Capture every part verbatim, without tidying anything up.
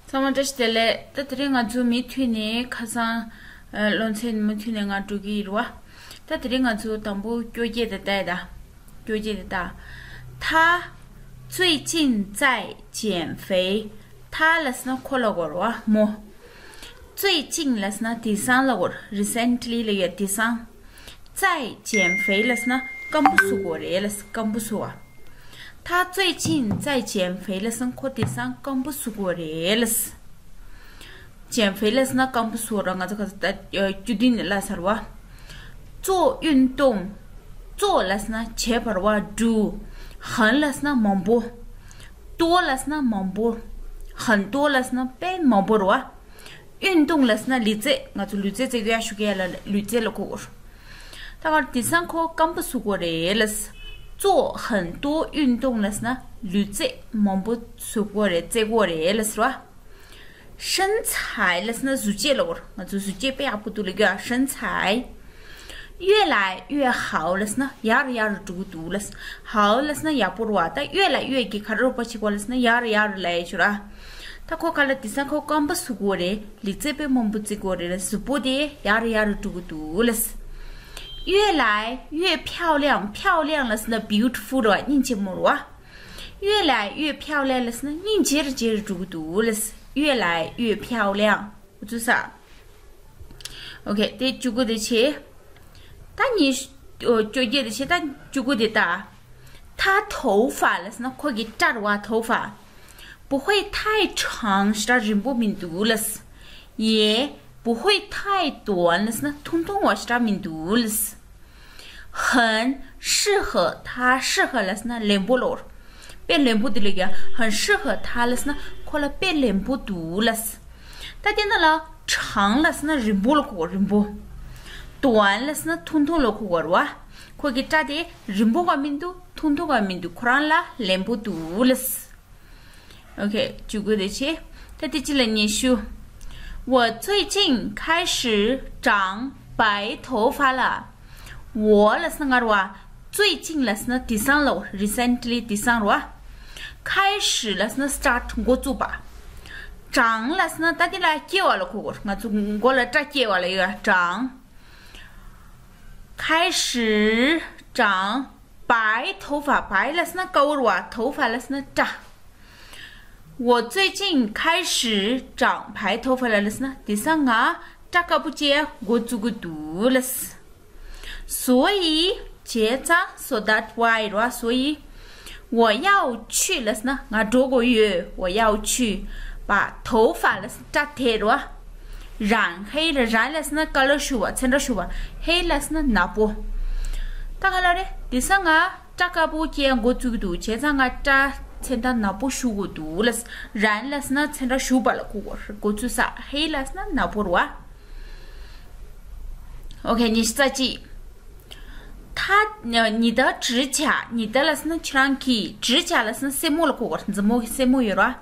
ཚང་མ་བཀྲ་ཤིས་བདེ་ལེགས། ད་དེ་རིང་ང་ཚོ་མུ་མཐུད་ནས་ཁ་སང་ཨ་སློབ་ཚན་མུ་མཐུད་ནས་ང་འགྲོ་གི་ཡིན་རེད་བ། ད་དེ་རིང་ང་ཚོ་དང་པོ་བཅོ་བརྒྱད་དེ་ལྟ་ཡ་ད། བཅོ་བརྒྱད་དེ་ལྟ།他最近在减肥། 他ལབ་ཟེར་ན་ཁོ་ལབ་དགོས་རེད་བ། མོ། 最近ལབ་ཟེར་ན་དེང་སང་ལབ་དགོས་རེད། recently ལབ་ཡ་དེང་སང་། 在减肥ལབ་ཟེར་ན་སྐམ་པོ་བཟོ་དགོས་རེད་ལབ། སྐམ་པོ་བཟོ་བ། 他最近在减肥ལབ་ཟེར་ན་ཁོ་དེང་སང་སྐམ་པོ་བཟོ་དགོས་རེད་ལབ། 减肥ལབ་ཟེར་ན་སྐམ་པོ་བཟོ་ར། ང་ཚོ་ག་ཚོད་ད་བཅུ་བདུན་ནས་བརླག་ཚར་བ། 做运动། 做ལབ་ཟེར་ན་བྱེད་པར་བ། do། 很ལབ་ཟེར་ན་མང་པོ། 多ལབ་ཟེར་ན་མང་པོ། 很多ལབ་ཟེར་ན་དཔེ་མང་པོ་རེད་བ། 运动ལབ་ཟེར་ན་ལུས་རྩལ། ང་ཚོ་ལུས་རྩལ་རྩེད་གི་ཡ་ཞུ་གི་ཡ་ལ་ལུས་རྩལ་ལ་གོ་དགོས། ད་ག་དེང་སང་ཁོ་སྐམ་པོ་བཟོ་དགོས་རེད་ལབ། 做很多运动ལབ་ཟེར་ན་ལུས་རྩལ་མང་པོ་བཟོ་དགོས་རེད། རྩེད་དགོས་རེད་ལབ་ཟེར་བ། 身材ལབ་ཟེར་ན་གཟུགས་བྱད་ལ་གོ། ང་ཚོ་གཟུགས་བྱད་དཔེ་ཡག་པོ་འདུག་ལབ་གི་ཡ། 身材། 越来越好ལབ་ཟེར་ན་ཡར་ཡར་འགྲོ་གི་འདུག་ལབ། 好ལབ་ཟེར་ན་ཡག་པོ་རེད་བ། ད་越来越གི་ག་རེ་རོགས་པ་བྱེད་དགོས་ལབ་ཟེར་ན་ཡར་ཡར་ལབ་ཡ་ཆོ་ར། ད་ཁོ་ག་ལ་དེང་སང་ཁོ་སྐམ་པོ་བཟོ་དགོས་རེད། ལུས་རྩལ་དཔེ་མང་པོ་རྩེད་དགོས་རེད་ལབ། གཟུགས་པོ་དེ་ཡར་ཡར་འགྲོ་གི་འདུག་ལབ། 越来越漂亮། 漂亮ལབ་ཟེར་ན་beautiful རེད་བ། སྙིང་རྗེ་མོ་རེད་བ། 越来越漂亮ལབ་ཟེར་ན་སྙིང་རྗེ་རུ་རྗེ་རུ་འགྲོ་གི་འདུག་ལབ། 越来越漂亮། འུ་ཚོ་ས། ཨོ་ཁེ། དེ་བཅུ་དགུ་དེ་བྱས། ད་ཉི་ཤུ། ཨོ། བཅོ་བརྒྱད་དེ་བྱས། ད་བཅུ་དགུ་དེ་ལྟ། 他头发ལབ་ཟེར་ན་ཁོ་གི་སྐྲ་རེད་བ། 头发། 不会太长ཞེ་དྲག་རིང་པོ་མི་འདུག་ལབ། 也不会太短ལབ་ཟེར་ན་ཐུང་ཐུང་བ་ཞེ་དྲག་མི་འདུག་ལབ། 很适合他། 适合ལབ་ཟེར་ན་ལེན་པོ་ལོར། དཔེ་ལེན་པོ་དེ་ལ་གི། 很适合他ལབ་ཟེར་ན་ཁོ་ལ་དཔེ་ལེན་པོ་འདུག་ལབ། ད་དེ་ནང་ལ་长ལབ་ཟེར་ན་རིང་པོ་ལ་གོ་དགོས། རིང་པོ། 短ལབ་ཟེར་ན་ཐུང་ཐུང་ལ་གོ་དགོས་རེད་བ། ཁོ་གི་སྐྲ་དེ་རིང་པོ་ག་མི་འདུག་ཐུང་ཐུང་ག་མི་འདུག་ཁོ་རང་ལ་ལེན་པོ་འདུག་ལབ། ཨོ་ཁེ། བཅུ་དགུ་དེ་བྱས། ད་དེ་གཅིག་ལ་ཉི་ཤུ། 我最近开始长白头发了། 我ལབ་ཟེར་ན་ང་རེད་བ། 最近ལབ་ཟེར་ན་དེང་སང་ལ། recently དེང་སང་རེད་བ། 开始ལབ་ཟེར་ན་start འགོ་བཙུགས་པ། 长ལབ་ཟེར་ན་ད་དེ་ལ་སྐྱེ་བ་ལ་གོ་དགོས། ང་ཚོ་མགོ་ལ་སྐྲ་སྐྱེ་བ་ལ་ཡོད། 长། 开始长白头发། 白ལབ་ཟེར་ན་དཀར་པོ་རེད་བ། 头发ལབ་ཟེར་ན་སྐྲ། 我最近开始长白头发了ལབ་ཟེར་ན་དེང་སང་ང་སྐྲ་དཀར་པོ་སྐྱེ་འགོ་བཙུགས་ཀྱི་འདུག་ལབ། 所以བྱས་ཙང་། so that why རེད་བ། 所以我要去ལབ་ཟེར་ན་ང་འགྲོ་དགོས་ཡོད། 我要去把头发ལབ་ཟེར་ན་སྐྲ་དེ་རེད་བ། 染黑了། 染ལབ་ཟེར་ན་ཀ་ལར་ཞུ་བ། ཚོན་ཁྲ་ཞུ་བ། 黑ལབ་ཟེར་ན་ནག་པོ། ད་ག་ལ་རེད། དེང་སང་ང་སྐྲ་དཀར་པོ་སྐྱེ་འགོ་བཙུགས་ཀྱི་འདུག་བྱས་ཙང་ང་སྐྲ་ཚོན་མདོག་ནག་པོ་ཞུ་དགོས་འདུག་ལབ། 染ལབ་ཟེར་ན་ཚོན་ཁྲ་ཞུ་བ་ལ་གོ་དགོས། འགོ་བཙུགས་ས། 黑ལབ་ཟེར་ན་ནག་པོ་རེད་བ། ཨོ་ཁེ། ཉི་ཤུ་རྩ་གཅིག། 他། 你的指甲། 你的ལབ་ཟེར་ན་ཁྱེད་རང་གི། 指甲ལབ་ཟེར་ན་སེན་མོ་ལ་གོ་དགོས། མཛུབ་མོ་གི་སེན་མོ་ཡོད་རེད་བ།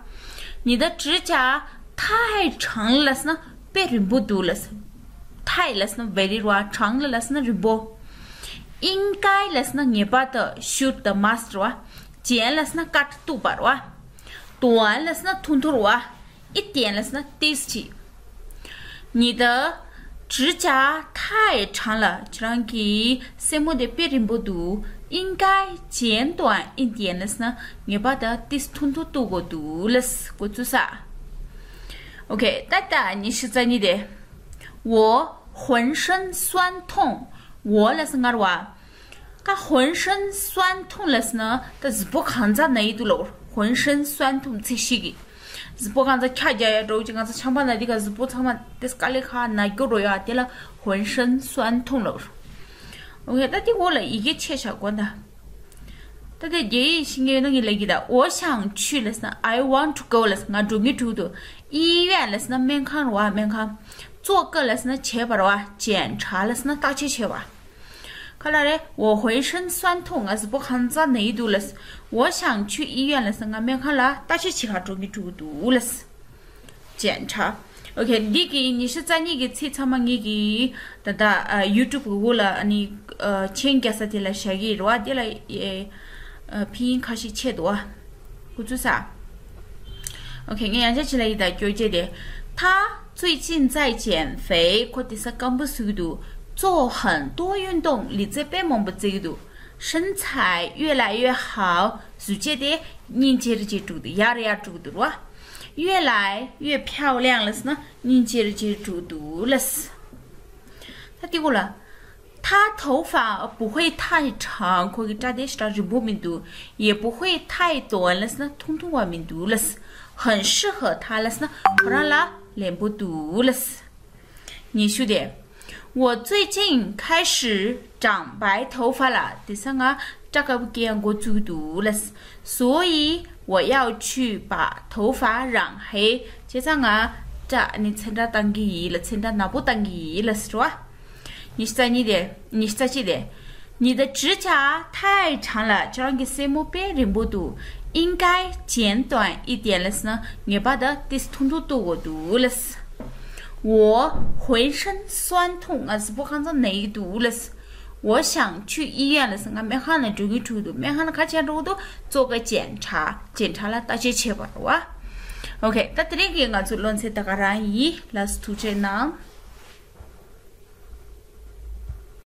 你的指甲太长ལབ་ཟེར་ན་དཔེ་རིང་པོ་འདུག་ལབ། 太ལབ་ཟེར་ན་very རེད་བ། 长ལབ་ཟེར་ན་རིང་པོ། 应该ལབ་ཟེར་ན་ངེས་པར་དུ། should དང་must རེད་བ། 剪ལབ་ཟེར་ན་ཀ་ཊི་གཏུབ་པ་རེད་བ། 短ལབ་ཟེར་ན་ཐུང་ཐུང་རེད་བ། 一点ལབ་ཟེར་ན་ཏོག་ཙམ། 你的指甲太长了། ཁྱེད་རང་གི་སེན་མོ་དེ་དཔེ་རིང་པོ་འདུག 应该剪短一点ལབ་ཟེར་ན་ངེས་པར་དུ་ཏོག་ཙམ་ཐུང་ཐུང་གཏུབ་དགོས་འདུག་ལབ། འགོ་བཙུགས་ས། ཨོ་ཁེ། ད་ལྟ་ཉི་ཤུ་རྩ་གཉིས་དེ། 我浑身酸痛། 我ལབ་ཟེར་ན་ང་རེད་བ། ད་浑身酸痛ལབ་ཟེར་ན་ད་གཟུགས་པོ་གང་ཚང་ན་ཡི་འདུག་ལབ། 浑身酸痛ཚིག་ཤིག་གིས། གཟུགས་པོ་གང་ཚང་འཁྱག་རྒྱག་ཡ་འདྲ་བོ་ཅིག་ང་ཚོ་ཆམ་པ་ན་དུས་ག་གཟུགས་པོ་ཚང་མ་དེ་དཀའ་ལས་ཁག་ན་སྐྱོ་འགྲོ་ཡ་དེ་ལ་浑身酸痛ལབ། ཨོ་ཁེ། ད་དེ་འོག་ལ་ཡི་གེ་ཆེ་བཞག་གོ་ད། ད་དེ་རྒྱ་ཡིག་ཤེས་མཁན་ཡོད་ན་ངས་ལབ་ཀྱི་ད། 我想去ལབ་ཟེར་ན། I want to go ལབ་ཟེར་ན་ང་འགྲོ་ངེས་འགྲོ་གི་འདུག 医院ལབ་ཟེར་ན་སྨན་ཁང་རེད་བ། སྨན་ཁང་། 做个ལབ་ཟེར་ན་བྱས་པ་རེད་བ། 检查ལབ་ཟེར་ན་བརྟག་དཔྱད་བྱས་པ། ག་ལ་རེད། 我浑身酸痛། ང་གཟུགས་པོ་གང་ཚང་ན་ཡི་འདུག་ལབ། 我想去医院ལབ་ཟེར་ན་ང་སྨན་ཁང་ལ་བརྟག་དཔྱད་བྱེད་ག་འགྲོ་ངེས་འགྲོ་གི་འདུག་ལབ། 检查། ཨོ་ཁེ། འདི་གི་ཉི་ཤུ་རྩ་གཉིས་ཀྱི་ཚིག་ཚང་མ་ངེད་ཀྱིས་ད་ལྟ་ཨ་ཡུ་ཊུབ་གི་འོག་ལ་ཨ་ནི་ཨ་མཆན་རྒྱག་ས་དེ་ལ་བཞག་གི་རེད་བ། དེ་ལ་ཨེ་ཨ་ཕིན་ཡིན་ཁ་ཤས་ཆད་འདུག་བ། འགོ་བཙུགས་ས། OK，ངས་ཡང་བསྐྱར་ཕྱི་ལ་ཡིག་ཐོག་བསྐྱར་བཅོས་དེ། 他最近在减肥，ཁོ་དེང་སང་སྐམ་པོ་བཟོ་གི་འདུག 做很多运动，ལི་རྩེ་དཔེ་མང་པོ་རྩེ་གི་འདུག 身材越来越好， གཟུགས་བྱད་དེ་སྙིང་རྗེ་རེ་རྗེ་འགྲོ་གི་འདུག 越来越漂亮 ལབ་ཟེར་ན་སྙིང་རྗེ་རེ་རྗེ་འགྲོ་གི་འདུག་ལབ། ད་དེ་གོ་ལ། 他头发不会太长， ཁོ་གི་སྐྲ་དེ་ཞེ་དྲག་རིང་པོ་མི་འདུག 也不会太短 ལབ་ཟེར་ན་ཐུང་ཐུང་བ་མི་འདུག་ལབ། 很适合他 ལབ་ཟེར་ན་ཁོ་རང་ལ་ལན་པོ་འདུག་ལབ། 你说的，我最近开始长白头发了，དེང་སང་ང་སྐྲ་དཀར་པོ་སྐྱེ་ཡག་འགོ་བཙུགས་འདུག་ལབ། 所以我要去把头发染黑， བྱས་ཙང་ང་སྐྲ་ནི་ཚེ་འདྲ་བཏང་གི་ཡིན་ལབ། ཚེ་འདྲ་ནག་པོ་བཏང་གི་ཡིན་ལབ་ཟེར་བ། 你是在你的，你是在这里。你的指甲太长了， ཁྱེད་རང་གི་སེན་མོ་དཔེ་རིང་པོ་འདུག 应该剪短一点 ལབ་ཟེར་ན་ངེས་པར་དུ་ཏོག་ཙམ་ཐུང་ཐུང་གཏུབ་དགོས་འདུག་ལབ། 我浑身酸痛， ང་གཟུགས་པོ་ཁ་ཚ་ན་ཡི་འདུག་ལབ། 我想去医院 ལབ་ཟེར་ན་ང་སྨན་ཁང་ལ་འགྲོ་གི་འགྲོ་གི་འདུག་སྨན་ཁང་ལ་ག་བྱས་འགྲོ་གི་འདུག 做个检查， 检查 ལ་བརྟག་དཔྱད་བྱེད་པ་རེད་བ། OK། ད་དེ་རིང་གི་ང་ཚོའི་སློབ་ཚན་ད་ག་རང་ཡིན། ལགས་སོ། ཐུགས་རྗེ་གནང་།